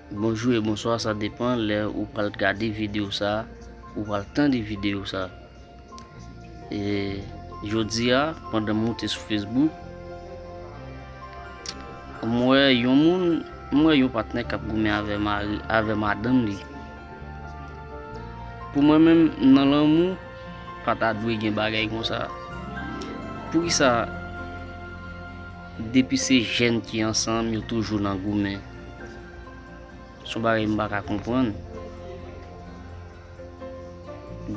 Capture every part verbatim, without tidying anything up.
Bonjou e bonswa, sa depann lè ou pral gade videyo sa, ou pral tande videyo sa. E jodi a, pandan m moute sou Facebook, m wè yon moun, m wè yon patnè k ap goumen avè mari, avè madanm li. Pou mwen menm, nan lanmou, pa ta dwe gen bagay konsa. Poukisa depi se jèn ki ansanm, yo toujou nan goumen? Se yon bagay m pa ka konprann.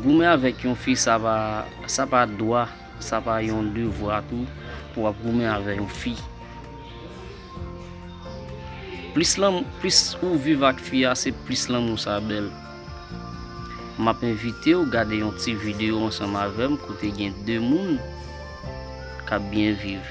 Goumen avèk yon fi, sa pa, sa pa dwa, sa pa yon devwa tou pou w ap goumen avè yon fi. Plis lanm-, plis ou viv ak fi a, se plis lanmou sa bèl. M ap envite w gade yon ti videyo ansanm avè m kote gen de moun k ap byen viv.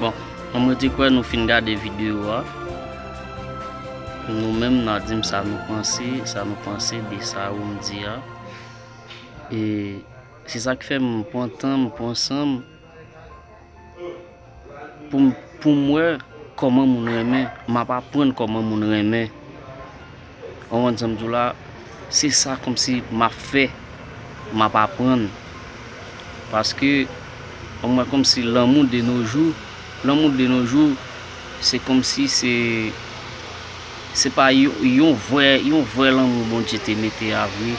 Bon, an mwen te kwè nou fin gade videyo a. Nou menm n a di m sa nou panse, sa nou panse de sa ou m di a. E se sa k fè m pran tan, m pran san m pou m, pou m wè kòman moun renmen, m ap aprann kòman moun renmen. Ou konprann sa m di w la? Se sa kòmsi m ap fè, m ap aprann. Paske, ou wè kòmsi lanmou de nos jours, lanmou de nos jours, se kòmsi se, se pa yon, yon vrè, yon vrè lanmou Bondye te mete a vre.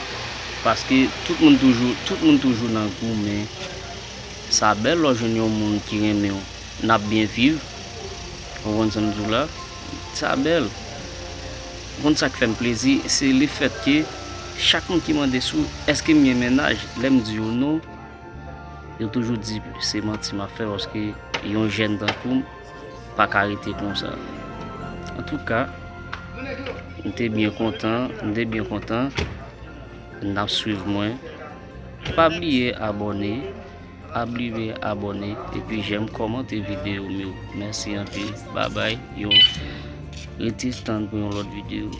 Paske tout moun toujou, tout moun toujou nan goumen. Sa bèl lè w jwenn yon moun ki renmen w, n ap byen viv. Ou konprann sa m di w la? Sa bèl. Ou konn sa k fè m plezi? Se lefètke chak moun ki mande sou èske m gen mennaj, lè m di yo non, yo toujou di se manti m ap fè paske yon jèn tankou m pa ka rete konsa. Antouka, m te byen kontan, m te byen kontan. N ap swiv mwen. Pa bliye abòne. Pa bliye abòne epi j'aime, kòmante videyo m yo. Mèsi anpil. Babay. Yo. Rete tann pou yon lòt videyo.